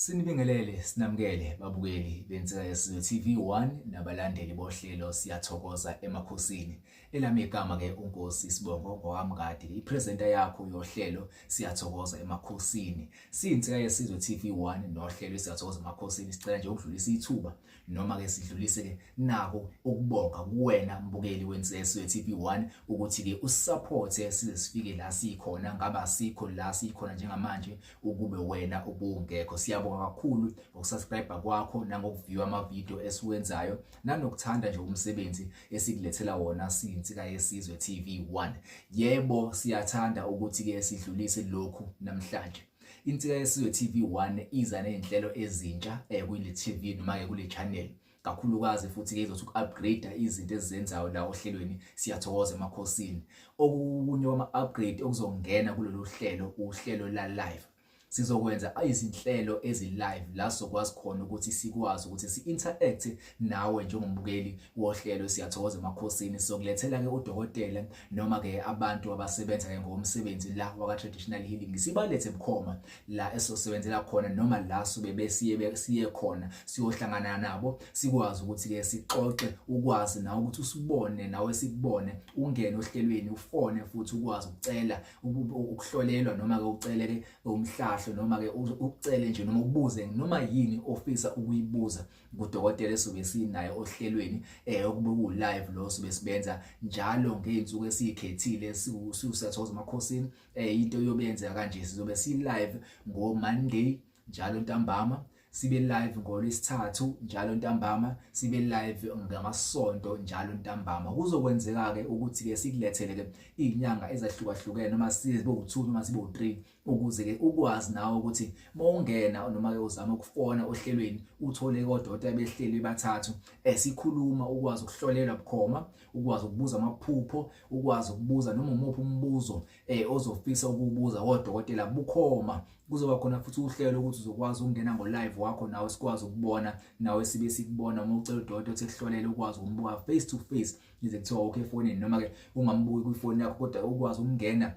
Sinibingelele sinamukele babukeli beNsika Yesizwe TV1 nabalandeli bohlelo Siyathokoza Emakhosini. Elami igama ke uNkosi Sibongo ngowamngadi ipresenter yakho yohlelo Siyathokoza Emakhosini. SiyiNsika Yesizwe TV1 nohlelo Siyathokoza Emakhosini sicela nje ukudlulisa ithuba noma ke sidlulise ke nako ukubonga kuwena mbukeli weNseswe TV1 ukuthi ke usupporte size sifike la sikhona ngaba sikho la sikhona njengamanje ukube wena ubungekho. Siyabonga kakhulu ngokusubscribe kwakho nangokuview ama video esiwenzayo nanokuthanda nje umsebenzi esikulethela wona siyiNsika Yesizwe TV1. Yebo, siyathanda ukuthi ke sidlulise lokhu namhlanje. Insika Yesizwe TV1 iza nezinhlelo ezintsha kule TV noma ke kule channel kakhulukazi, futhi ke izothi uku-upgrade izinto ezizenzayo la ohlelweni Siyathokoza Emakhosini. Okunye kwama-upgrade okuzongena kulolu hlelo, uhlelo la live. Sizokwenza izinhlelo ezi-live la sizokwazi khona ukuthi sikwazi ukuthi si-interact nawe njengombukeli wohlelo Siyathokoza Emakhosini. Sizokulethela-ke udokotela noma-ke abantu abasebenza-ke ngokomsebenzi la waka-traditional healing, sibalethe bukhoma la esizosebenzela khona noma la sube besiye siye khona, siyohlangana nabo, sikwazi ukuthi-ke sixoxe, ukwazi nawe ukuthi usibone nawe sikubone, ungene ohlelweni, ufone futhi ukwazi ukucela ukuhlolelwa noma-ke ucele-ke umhlahlo noma-ke ucele nje noma ubuze noma yini ofisa ukuyibuza kudokotela esobe sinaye ohlelweni okube ku live lo sobe sibenza njalo ngey'nsuku esiyikhethile siwuSiyathokoza Emakhosini. Into yobe yenzeka kanje: sizobe si live ngo Monday njalo ntambama, sibe live ngolwesithathu njalo ntambama, sibe live ngamasonto njalo ntambama. Kuzokwenzeka ke ukuthi ke sikulethele ke izinyanga ezahlukahlukene, noma sibe u2 noma sibe u3, ukuze ke ukwazi nawe ukuthi mawungena noma ke uzama ukufona ohlelweni uthole kodokotela behleli bathathu esikhuluma, ukwazi ukuhlolelwa bukhoma, ukwazi ukubuza amaphupho, ukwazi ukubuza noma umuphi umbuzo ozofisa ukubuza kodokotela bukhoma. Kuzoba khona futhi uhlelo ukuthi uzokwazi ukungena ngo live wakho nawe, sikwazi ukubona nawe, sibe sikubona uma ucela udokotela ukuthi ekuhlolele, ukwazi ukumbuka face to face, ize kuthiwa okay efonini noma ke ungambuki kwifoni yakho, kodwa ukwazi ukungena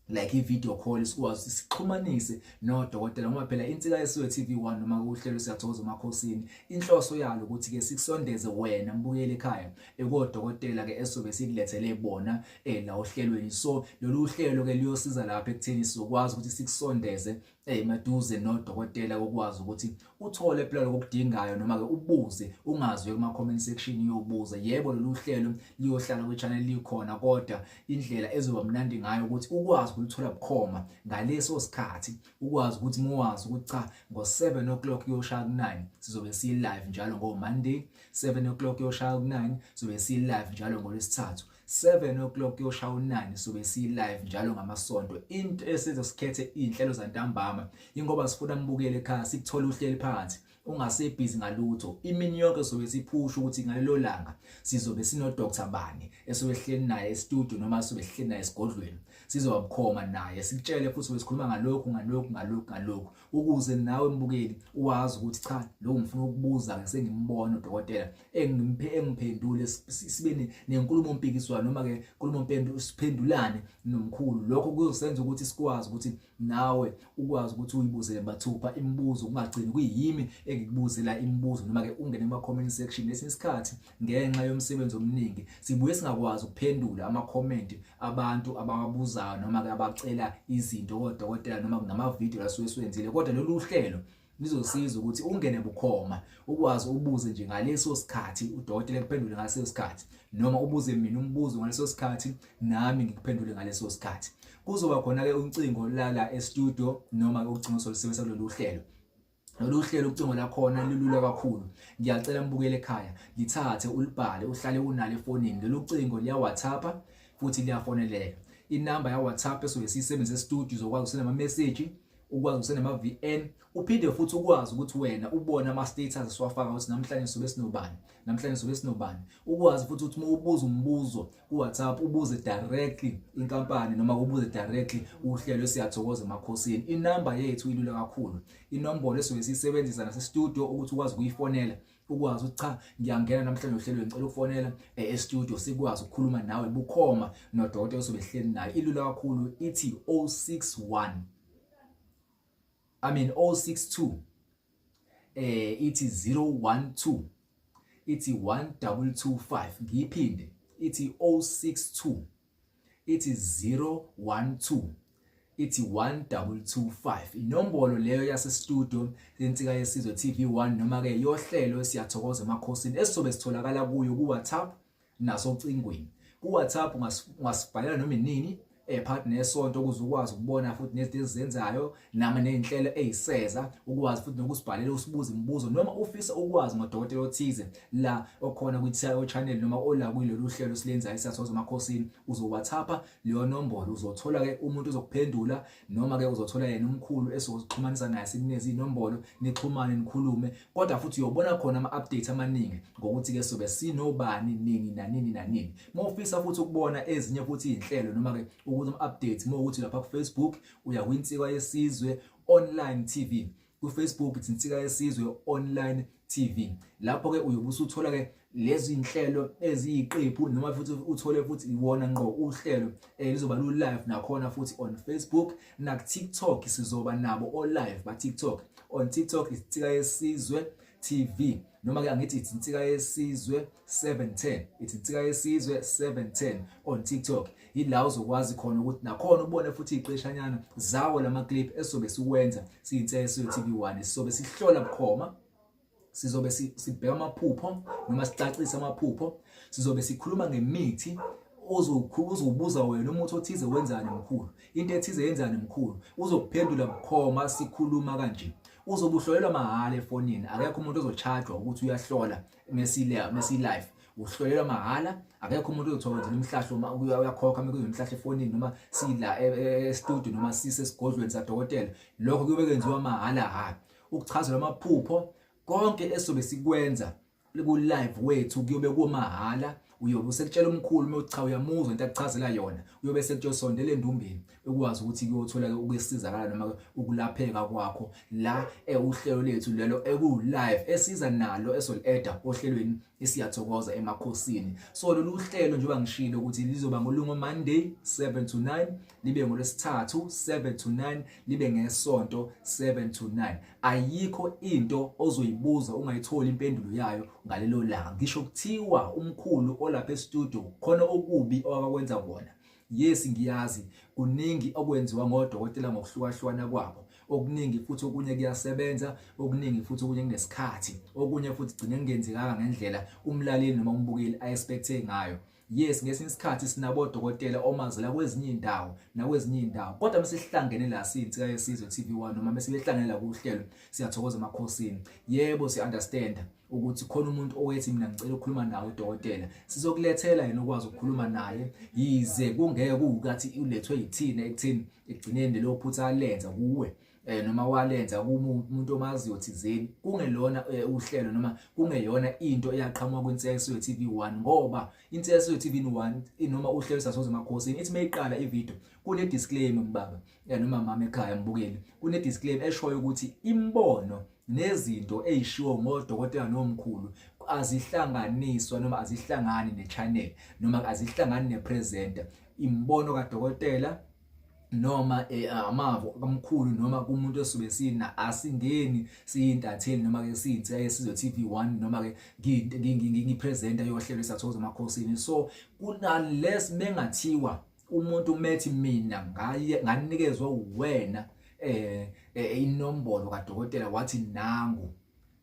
like i-video call, sikwazi sixhumanise nodokotela, ngoba phela Insika Yesizwe TV1 noma kuhlelo Siyathokoza Emakhosini inhloso yalo ukuthi ke sikusondeze wena mbukeli ekhaya ekodokotela ke esobe sikulethele bona la ohlelweni. So lolu hlelo ke liyosiza lapha ekutheni sizokwazi ukuthi sikusondeze maduze nodokotela, ukwazi ukuthi uthole phela lokudingayo noma ke ubuze, ungazi kuma comment section uyobuza. Yebo, lolu hlelo liyohlala kwi channel likhona, kodwa indlela ezoba mnandi ngayo ukuthi ukwazi ukulithola bukhoma ngaleso sikhathi, ukwazi ukuthi muwazi ukuthi cha, ngo 7 o'clock kuyoshaya ku9 sizobe si live njalo ngo Monday, 7 o'clock kuyoshaya ku9 sizobe si live njalo ngolwesithathu, 7 o'clock kuyoshaya u9 sobe si live njalo ngamasonto. Into esenza sikhethe izinhlelo zantambama ingoba sifuna mbukele ekhaya sikuthole uhleli phansi ungasebhizi ngalutho imini yonke. Sobe siphusha ukuthi ngalelo langa sizobe sino Dr Bani esobe sihleli naye e-studio noma sobe sihleli naye esigodlweni, sizoba bukhoma naye, sikutshele futhi besikhuluma ngalokhu, ngalokhu, ngalokhu, ngalokhu, ukuze nawe mbukeli wazi ukuthi cha, lo ngifuna ukubuza ke sengimbona udokotela engiphe engiphendule, sibe nenkulumo mpikiswano noma ke nkulumo mpendulo, siphendulane nomkhulu. Lokho kuzosenza ukuthi sikwazi ukuthi nawe ukwazi ukuthi uyibuzele mathupha imibuzo, kungagcini kuyimi engikubuzela imibuzo noma ke ungene kuma comment section. Lesinye isikhathi ngenxa yomsebenzi omningi sibuye singakwazi ukuphendula ama comment abantu abawabuzayo noma ke abacela izinto kodokotela noma ngama video la suke siwenzile, kodwa lolu hlelo lizosiza ukuthi ungene bukhoma, ukwazi ubuze nje ngaleso sikhathi, udokotela ekuphendule ngaleso sikhathi, noma ubuze mina umbuzo ngaleso sikhathi, nami ngikuphendule ngaleso sikhathi. Kuzoba khona ke ucingo lala e-studio noma ucingo solusebenzisa kulolu hlelo. Lolu hlelo ucingo lakhona lulula kakhulu. Ngiyacela mbukele ekhaya, lithathe ulibhale, uhlale unalo efonini. Lolu cingo liya WhatsApp futhi liyafoneleka. Inamba ya WhatsApp esobe siyisebenzisa e-studio, uzokwazi ukusenda ama message, ukwazi ukusenda ama VN, uphinde futhi ukwazi ukuthi wena ubone ama status esiwafaka ukuthi namhlanje sobe sinobani, namhlanje sobe sinobani, ukwazi futhi ukuthi uma ubuza umbuzo ku WhatsApp ubuze directly inkampani noma ubuze directly uhlelo Siyathokoza Emakhosini. Inamba yethu ilula kakhulu, inombolo esobe siyisebenzisa nase studio, ukuthi ukwazi ukuyifonela, ukwazi ukuthi cha, ngiyangena namhlanje ohlelweni, ngicela ukufonela e-studio, sikwazi ukukhuluma nawe bukhoma nodokotela ozobe ehleli naye. Ilula kakhulu, ithi 061, I mean 062. ithi 012 ithi 1225. Ngiyiphinde, ithi 062 ithi 012 ithi 1225, inombolo leyo yase studio yeNsika Yesizwe TV1 noma ke yohlelo Siyathokoza Emakhosini, esizobe sitholakala kuyo ku WhatsApp nasocingweni. Ku WhatsApp ungasibhalela noma inini phakathi nesonto ukuze ukwazi ukubona futhi nezinto ezizenzayo nama nezinhlelo eziseza, ukwazi futhi nokusibhalela usibuze imibuzo noma ufisa ukwazi ngodokotela othize la okhona kwi channel noma ola kulolu hlelo silenzayo Siyathokoza Emakhosini. Uzo WhatsApp leyo nombolo, uzothola ke umuntu ozokuphendula noma ke uzothola yena umkhulu esizoxhumanisa naye, sikuneze inombolo, nixhumane, nikhulume. Kodwa futhi uyobona khona ama updates amaningi ngokuthi ke sobe sinobani nini nanini nanini. Mawufisa futhi ukubona ezinye futhi izinhlelo noma ke ukuthi ama updates, mawukuthi lapha ku Facebook uya kwiNsika Yesizwe Online TV. Ku Facebook it's Insika Yesizwe Online TV. Lapho ke uyobe usuthola ke lezi inhlelo eziyiqephu noma futhi uthole futhi iwona ngqo uhlelo lizoba lu live nakhona futhi on Facebook. Na TikTok sizoba nabo o live ba TikTok. On TikTok is Insika Yesizwe TV noma ke angithi it's Insika Yesizwe 710, it's Insika Yesizwe 710 on TikTok. Ila uzokwazi khona ukuthi nakhona ubone futhi iqeshanyana zawo lama clip esobe siwenza siyiNsika Yesizwe TV1. Sizobe sihlola bukhoma, sizobe sibheka amaphupho noma sicacisa amaphupho, sizobe sikhuluma ngemithi, uzobuza wena umuthi othize wenzani mkhulu, into ethize yenzani mkhulu, uzokuphendula bukhoma sikhuluma kanje. Uzobe uhlolelwa mahhala efonini, akekho umuntu ozochajwa ukuthi uyahlola mesile mesi live, uhlolelwa mahhala. Akekho umuntu ozothola wenzela umhlahlo uma uyakhokha uma kuyimhlahlo efonini noma sila e-studio noma sisesigodlweni sadokotela, lokho kuyobe kwenziwa mahhala. Ha, ukuchazela amaphupho, konke esobe sikwenza ku live wethu kuyobe kumahhala. Uyobe usekutshela umkhulu uma cha uyamuzwa into akuchazela yona, uyobe sekutshela sondela endumbeni ukwazi ukuthi kuyothola ukusizakala noma ukulapheka kwakho la uhlelo lethu lelo eku live esiza nalo esol-eda ohlelweni iSiyathokoza Emakhosini. So lolu hlelo, njengoba ngishilo ukuthi lizoba ngolungo Monday 7 to 9, libe ngolwesithathu 7 to 9, libe ngesonto 7 to 9. Ayikho into ozoyibuza ungayitholi impendulo yayo ngalelo langa, ngisho kuthiwa umkhulu olapha e-studio khona okubi owakwenza kona. Yes, ngiyazi kuningi okwenziwa ngodokotela ngokuhlukahlukana kwabo, okuningi futhi okunye kuyasebenza, okuningi futhi okunye kunesikhathi, okunye futhi gcine kungenzekanga ngendlela umlaleli noma umbukeli a-expecte ngayo. Yes, ngesinye isikhathi sinabo odokotela omazela kwezinye indawo nakwezinye indawo, kodwa mase sihlangene la siyiNsika Yesizwe TV1 noma mase behlangene la kuhlelo Siyathokoza Emakhosini, yebo, si understand ukuthi khona umuntu owethi mina ngicela ukukhuluma nawe udokotela, sizokulethela yena ukwazi ukukhuluma naye, yize kungeke kuwukathi ulethwe yithina ekutheni ekugcineni lelo phutha alenza kuwe noma walenza kumuntu omaziyo thizeni, kungelona uhlelo noma kungeyona into eyaqhamuka kwiNsika Yesizwe TV1, ngoba iNsika Yesizwe TV1 noma uhlelo Siyathokoza Emakhosini ithi mayiqala ivideo kune disclaimer, mbaba noma mama ekhaya mbukeli, kune disclaimer eshoyo ukuthi imbono nezinto ezishiwo ngodokotela nomkhulu azihlanganiswa noma azihlangani ne-channel noma azihlangani ne-presenter. Imbono kadokotela noma amavo kamkhulu noma kumuntu osuke sina, asingeni siyintatheli noma ke siyiNsika Yesizwe TV1 noma ke ngipresenter yohlelo Siyathokoza Emakhosini. So kunaless mengathiwa umuntu methi mina ngaye nganikezwa wena inombolo kadokotela, wathi nangu,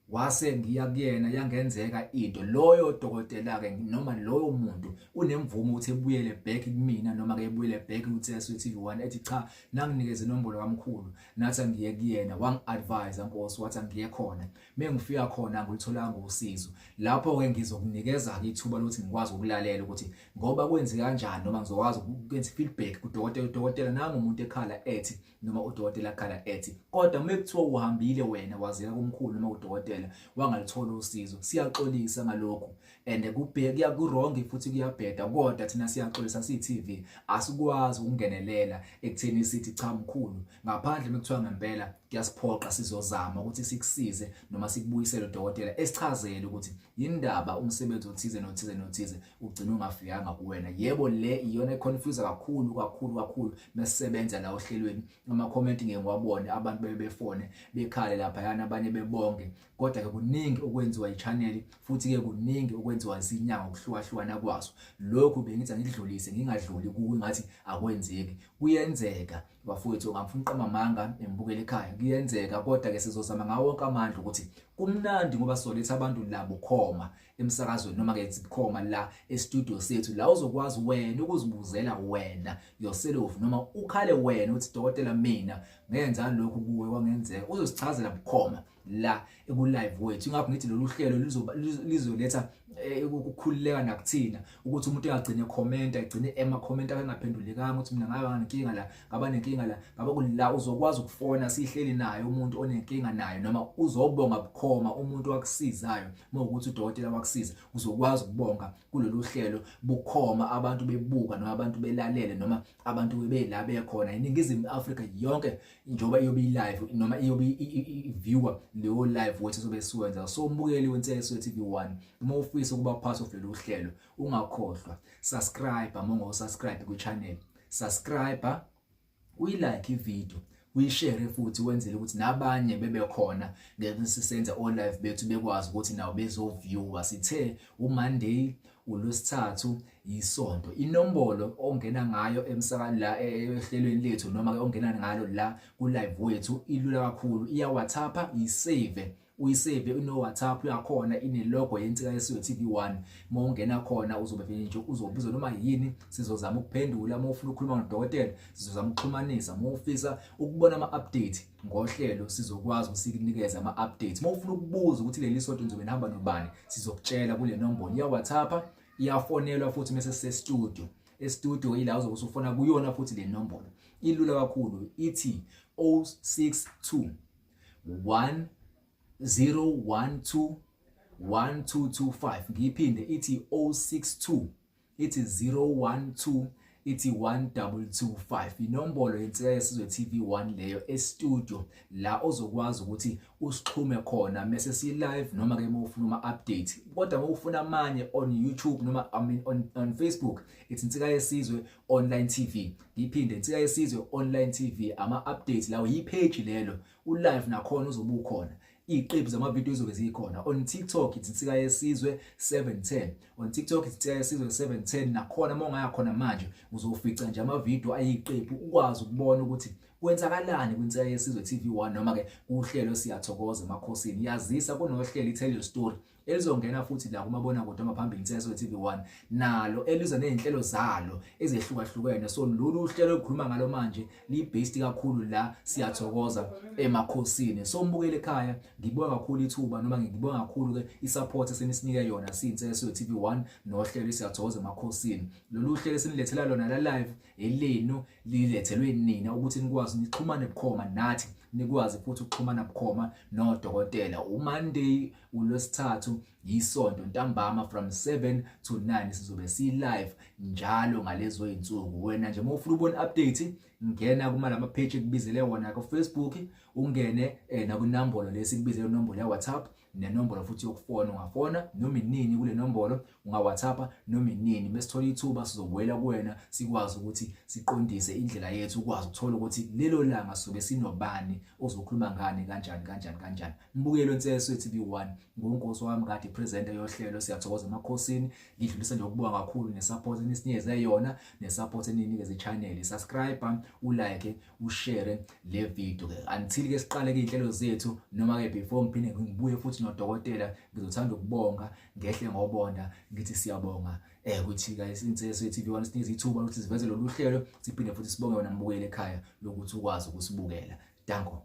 wase ngiya kuyena, yangenzeka into, loyo dokotela ke noma loyo muntu unemvumo ukuthi ebuyele back kumina noma ke ebuyele back ku TV 1 ethi cha, nanginikeze inombolo kamkhulu, nathi angiye kuyena, wangi-advise nkosi, wathi angiye khona, mengifika khona angilitholanga usizo. Lapho ke ngizokunikeza ke ithuba lokuthi ngikwazi ukulalela ukuthi ngoba kwenzeka kanjani, noma ngizokwazi ukwenza feedback kudokotela, udokotela nangu umuntu ekhala ethi noma udokotela akhala ethi. Kodwa uma kuthiwa uhambile wena wazela kumkhulu noma udokotela wangalithola usizo, siyaxolisa ngalokho and kubheka ku wrong futhi kuyabheda, kodwa thina siyaxolisa siyi TV, asikwazi ukungenelela ekutheni sithi cha mkhulu, ngaphandle mekuthiwa ngempela kuyasiphoqa, sizozama ukuthi sikusize noma sikubuyisele udokotela esichazele ukuthi yindaba umsebenzi othize nothize nothize ugcina ungafikanga kuwena. Yebo, le iyona econfuse kakhulu kakhulu kakhulu mesisebenza la ohlelweni. Ama comment ngeke ngiwabone, abantu bebe befone bekhale lapha yana, abanye bebonke, kodwa Kodwa ke kuningi okwenziwa i-channel, futhi ke kuningi okwenziwa izinyanga ngokuhlukahlukana kwazo. Lokhu bengithi angidlulise ngingadluli kuwe ngathi akwenzeki. Kuyenzeka bafowethu, ngamfuna uqamba amanga embukela ekhaya, kuyenzeka. Kodwa ke sizozama ngawo wonke amandla ukuthi kumnandi, ngoba sizoletha abantu la bukhoma emsakazweni, noma ke bukhoma la e-studio sethu, la uzokwazi wena ukuzibuzela wena yourself, noma ukhale wena uthi, "Dokotela, mina ngenza lokhu kuwe kwangenzeka." Uzosichazela bukhoma la eku-live wethu. Ingakho ngithi lolu hlelo lizoletha ukukhululeka nakuthina, ukuthi umuntu engagcine comment, agcine ema-comment akangaphendulekanga, ukuthi mina ngaba nenkinga la, ngaba nenkinga la, ngaba la. Uzokwazi ukufona sihleli naye umuntu onenkinga naye, noma uzobonga bukhoma umuntu wakusizayo. Uma ukuthi udokotela wakusiza, uzokwazi ukubonga kulolu hlelo bukhoma, abantu bebuka noma abantu belalele noma abantu bela bekhona iNingizimu Afrika yonke, njengoba iyobe i-live noma iyobe i-viewer leyo live wethu sobe siwenza. So umbukeli weNseswe TV 1, uma ufisa ukuba part of lolu hlelo, ungakhohlwa subscribe. Uma ungo-subscribe kwi-channel, subscribe, uyilike ivideo, uyishare futhi, wenzele ukuthi nabanye bebe khona ngeke sisenza o live bethu, bekwazi ukuthi nawo bezoviewa. Sithe uMonday, uLwesithathu, isonto. Inombolo ongena ngayo emsakazweni la ehlelweni lethu, noma ke ongena ngalo la ku live wethu, ilula kakhulu. Iya WhatsApp, isave, uyisave ino WhatsApp yakhona, ine logo yeNsika Yesizwe TV1. Uma ungena khona uzobe vele nje uzobuza noma yini, sizozama ukuphendula. Uma ufuna ukukhuluma nodokotela, sizozama ukuxhumanisa. Uma ufisa ukubona ama update ngohlelo, sizokwazi ukuthi ama updates. Uma ufuna ukubuza ukuthi leli sonto nizobe nihamba nobani, sizokutshela kule nombolo ya WhatsApp. Iyafonelwa futhi mase sise studio. E-studio ila uzobe usufona kuyona futhi le nombolo. Ilula kakhulu, ithi 062 1 012 1225. Ngiyiphinde, ithi 062, ithi 012, ithi 1225. Inombolo yeNsika Yesizwe TV1 leyo e-studio, la ozokwazi ukuthi usixhume khona mase si live, noma ke uma ufuna ama update. Kodwa uma ufuna amanye on YouTube noma, I mean, on Facebook, it's Insika Yesizwe Online TV. Ngiphinde, Insika Yesizwe Online TV, ama updates lawo, yi-page lelo. U-live nakhona uzobe ukhona, iziqephu zamavidiyo izobe zikhona. On TikTok it's Insika Yesizwe 710. On TikTok it's Insika Yesizwe 710 nakhona. Uma ungaya khona manje uzofica nje amavidiyo ayiqephu, ukwazi ukubona ukuthi kwenzakalani kwiNsika Yesizwe TV1, noma ke kuhlelo Siyathokoza Emakhosini. Yazisa kunohlelo i-Tell Your Story elizongena futhi la kumabonakude amaphambili, Insika TV1, nalo eliza nezinhlelo zalo ezehlukahlukene. So lolu hlelo olukhuluma ngalo manje li-based kakhulu la Siyathokoza Emakhosini. So mbukele ekhaya, ngibonga kakhulu ithuba, noma ngibonga kakhulu ke i-support esenisinike yona siyiNsika TV1 nohlelo Siyathokoza Emakhosini. Lolu hlelo esinilethela lona la live elenu, lilethelwe nina ukuthi nikwazi nixhumane bukhoma nathi, nikwazi futhi ukuxhumana bukhoma nodokotela. UMonday, uLwesithathu, isonto, ntambama from 7 to 9 sizobe si live njalo ngalezo insuku. Wena nje uma ufuna ubona update, ngena kuma lama page ekubizele wona ku Facebook, ungene nakwinombolo lesikubizele, inombolo ya WhatsApp nenombolo futhi yokufona. Ungafona noma inini kule nombolo, unga-WhatsApp noma inini. Mesithola ithuba sizobuyela kuwena, sikwazi ukuthi siqondise indlela yethu, ukwazi ukuthola ukuthi lelo langa sobe sinobani, ozokhuluma ngani, kanjani kanjani kanjani. Mbukelo Nseswe TV1, nguNkosi wami kade presenter yohlelo Siyathokoza Emakhosini. Ngidlulisa nje ukubonga kakhulu ne-support enisinikeze yona, ne-support eninikeze i-channel. Subscribe, ulike, ushare le video ke until ke siqale ke inhlelo zethu, noma ke before ngiphinde ngibuye futhi nodokotela. Ngizothanda ukubonga ngehle ngobonda, ngithi siyabonga ukuthi guys, Inseswe TV1 sinikeza ithuba ukuthi siveze lolu hlelo. Siphinde futhi sibonge wena mbukeli ekhaya lokuthi ukwazi ukusibukela. Danko.